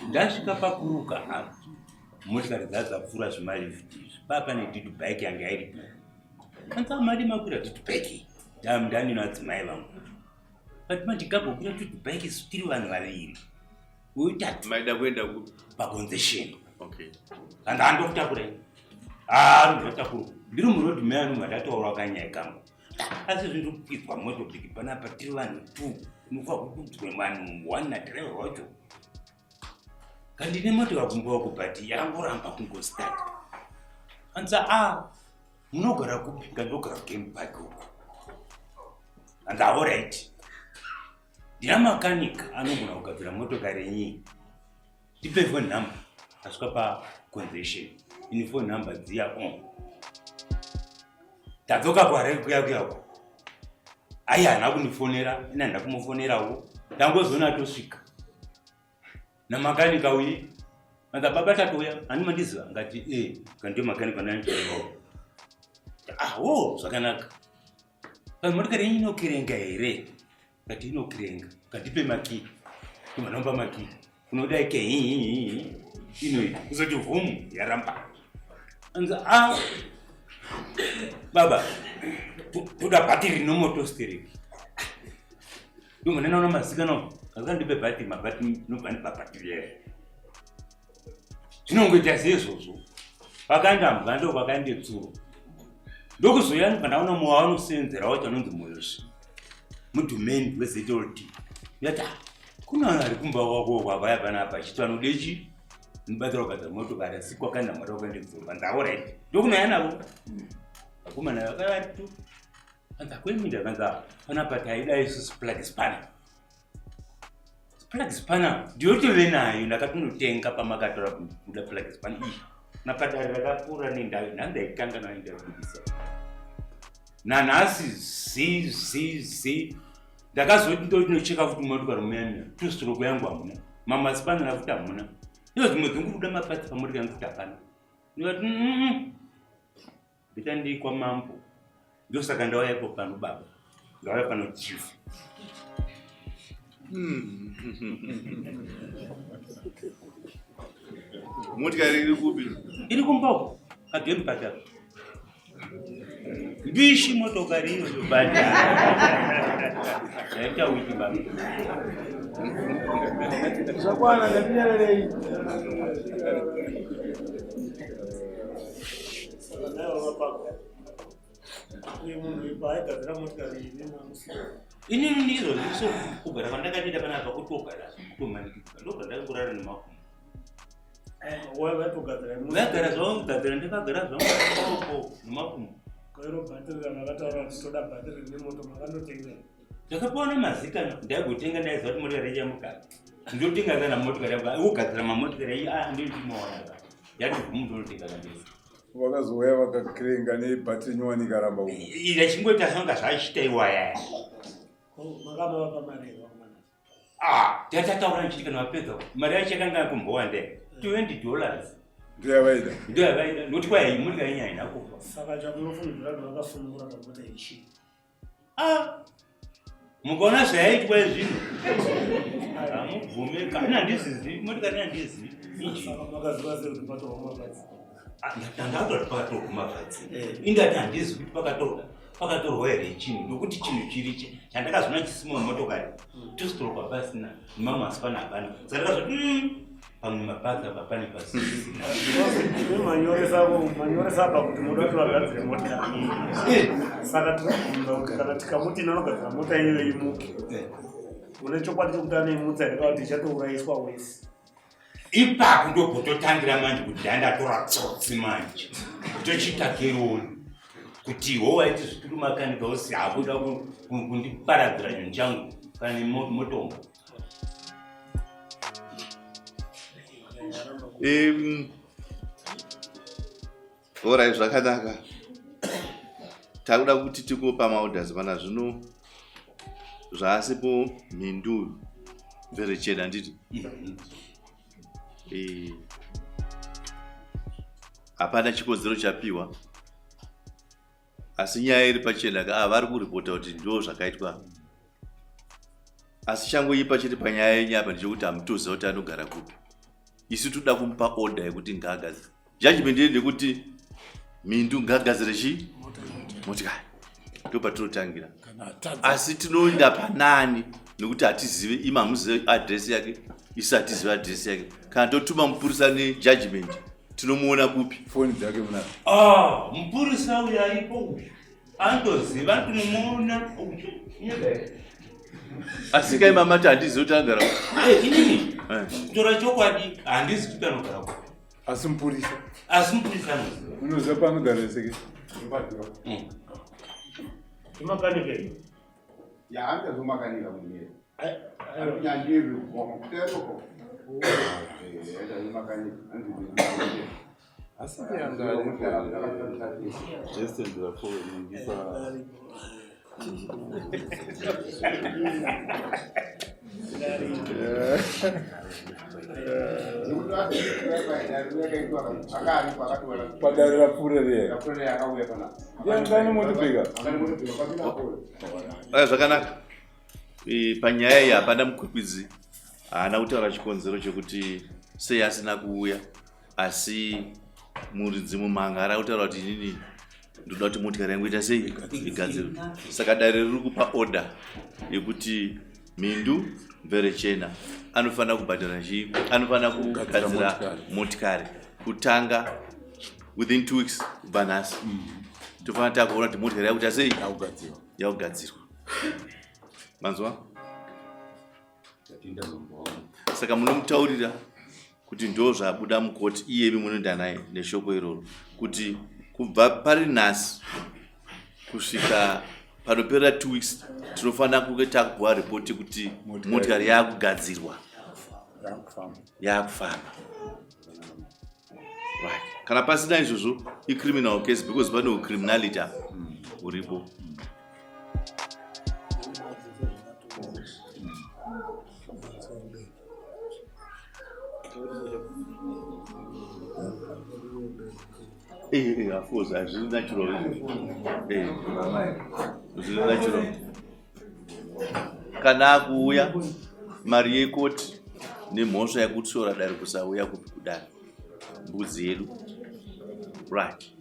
Ndasvika pakuruka apa, motikari dzaa dzapfuura zvimalift izvi, paa pane duty bike yanga iripo. Anzi amadi makwira duty bike, ndani nadzimai vangu. But manje gabokwira duty bike isu tiri vanhu vaviri. Utatu. Maida kuenda kupi? Paconcession. Okay. Kana andokutakura ini. Ah, ndotakura. Ndiri muroad meanu mandataura kanyaya kangu. Asi zvinhu kukwidwa motobiki panapa tiri vanhu two. Unofa kukudzwe vanhu one nadriver wacho. Kandine moto wakumba wako but yangoramba kungostart. Anzi ah, munogara kupi? Ngandogara game park uko. Anzi all right. Ndina makanika anogona kugadzira motokari yenyu. Ndipe phone number. Tasvika pa convention. Ini phone number dziya on. Tadzoka kuHarare kuya kuya uko. Ayi haana kundifonera, ini handina kumufonerawo. Tangozoona tosvika. Namakanika uyi. Anga baba tatouya, hani mandiziva ngati eh, kandiyo makanika ndanitorerawo. Ah, wo zvakanaka. Motokari yenyu inokirenga here? Ngati inokirenga. Ngatipe makii. Timanomba makii. Unodai ke inoita. Kuzoti vhumu yaramba. Anzi ah baba toda bhatiri rinomoto stereki. Ndomanena una masikana akandipe bhatiri mabhatiri nobva ndipa bhatiri yeye. Zvinongoita seizvozvo. Vakaenda mbwa ndo vakaenda tsuro. Ndokuzouya ndobva ndaona mumwe wavanosenzera wacho anonzi Moyoshi. Mudhumeni weZLD. Ndati ah, kuna vanhu vari kumba kwako kwavaya panapa achiti vanode chi mubatsira kugadzira motokari asi kwakaenda mwari wakaenda tsuro. Vanzi aorit. Ndokunouya navo. Vakomana vakava vari tu. Vanzi akweminda vanzi ah, panapa taida isusu plug spanner. Plug spanner ndiyotove nayo ndakatonotenga pamakatora kuda plug spanner iyi napadare rakapfuura nendayo nhasi ndaitanga nayo ndaibudisa nanhasi zi zi zi ndakazoti ndotinocheka futi motokari muyamia tustroke yangu hamuna mamaspanera futi hamuna iyo dzimwe dzongubuda mapatsi pamotika yangu futi hapana ndikati Ndichandii kwamambo. Ndosaka ndauya ipo pano baba. Ndauya pano chief. Motikari iri kupi? Iri kumba uko. Kagame pata. Mbishi motokari iyo bata. Yaita wiki baba. Zvakwana ngatinyararei. Inini ndizvo so kugara kwandakatoita panapa kutogara kutomanikidzwa ndobva ndangorara nemakumbo. Vagara zvavo kugadzira ndakagara zvangu nemakumbo. Ndakapiwa nemazikana ndaigotenga ndaiziva kuti motikari ichamuka ndotenga kana motikari yangu kugadzira mamotikari ayi ah ndinochimaona yati gumu ndonotenga kandesa. Vakazouya vakakirenga nebhatiri nyowani ikaramba ku. Ira zvanga zvachiita iwaya. Makavapa mari here vakomana? Ah, tatataura ndichiti kana vapedza mari yacho yakanga yakumbowanda $20. Ndoyavaida. Ndoyavaida nokuti kwai motikari yenyu haina kufa. Saka chamunofungidzira kuti vakasunungura pamota ichi? Ah, mukaona zvayaitwa izvino hamubvume kana handizivi motikari handizivi. Saka makaziva sei kuti patorwa mapatsi? Ndakatoti pakatorwa mapatsi. Indati handizivi kuti pakatorwa pakatorwa here chinhu nokuti chinhu chiri chandakazoona chisimo mumotokari tustroke hapasina nemamwe asi pana hapana saka ndakazoti pamwe mapatsi apa pane pasina. Manyoresa apa kuti munoda kuti vagadzire motikari. Saka tinobvunza kuti kana tikamuti inonogadzira mota iyoyo imuke. Mune chokwadi chekuti anoimutsa here kana kuti ichatourayiswa wese? Ipapo ndopototangira manje kuti ndandatora tsotsi manje. Tochiita keroni. Kuti iwo waiti zvituru makanika usi hakuda kundiparadzira chinhu changu kana nemotonga. Orai zvakanaka. Takuda kuti tingopa maorders pana zvino zvaasipo mhindu mverechena nditi. Hapana chikonzero chapiwa. Asi nyaya iri pachena ka vari kuripota kuti ndo zvakaitwa. Asi changoipa chiri panyaya yenyu apa ndechekuti hamutoziva kuti anogara kupi. Isu toda kumupa order yekuti ngaagadzire. Judgment yedu ndekuti Mhindu ngaagadzire chii? Motikari. Ndopatinotangira. Asi tinoenda panani nekuti hatizive imi hamuzive adresi yake isu hatizive adresi yake. Kana totuma mupurisa nejudgment tinomuona kupi? Foni dzake muna. Ah, mupurisa uyu aripo uyu. Anotoziva tinomuona uyu. Asi kai mama ti handizivi kuti anogara kupi. Eh, inini kutora chokwadi handizi kuti anogara kupi. Asi mupurisa. Asi mupurisa anoziva. Unoziva paanogara seke? Imakanika iyo. Ya handazomakanika munyeri. Anyanjiri kuteko. Eh, makanika. Asi yanga just ndirapo ningipa Padare rapfuura riya. Yanga nemotobheka. Aya zvakanaka. Panyaya iyi hapana mukwikwidzi haana kutaura chikonzero chekuti sei asina kuuya asi muridzi mumhangara kutaura kuti inini ndoda kuti motikari yangu ita sei igadzirwe. Saka dare riri kupa order yekuti Mhindu Mverechena anofanira kubhadhara chii, anofanira kugadzira motikari kutanga within 2 weeks kubva nhasi. Tofanira takuona kuti motikari yakuita sei, yakugadzirwa. Manzwa? Saka munomutaurira kuti ndo zvabuda mukoti, iyemi munoenda naye neshoko iroro kuti kubva pari nhasi kusvika panopera 2 weeks tinofanira kunge takupuwa ripoti kuti motikari yakugadzirwa, yakufamba. Right. Kana pasina izvozvo icriminal case because pane ucriminality apa uripo. Of course, hazviri natural. Zviri natural. Kana akuuya mari yekoti nemhosva yekutyora dare kusauya kupi kudare mbudzi yedu. Right.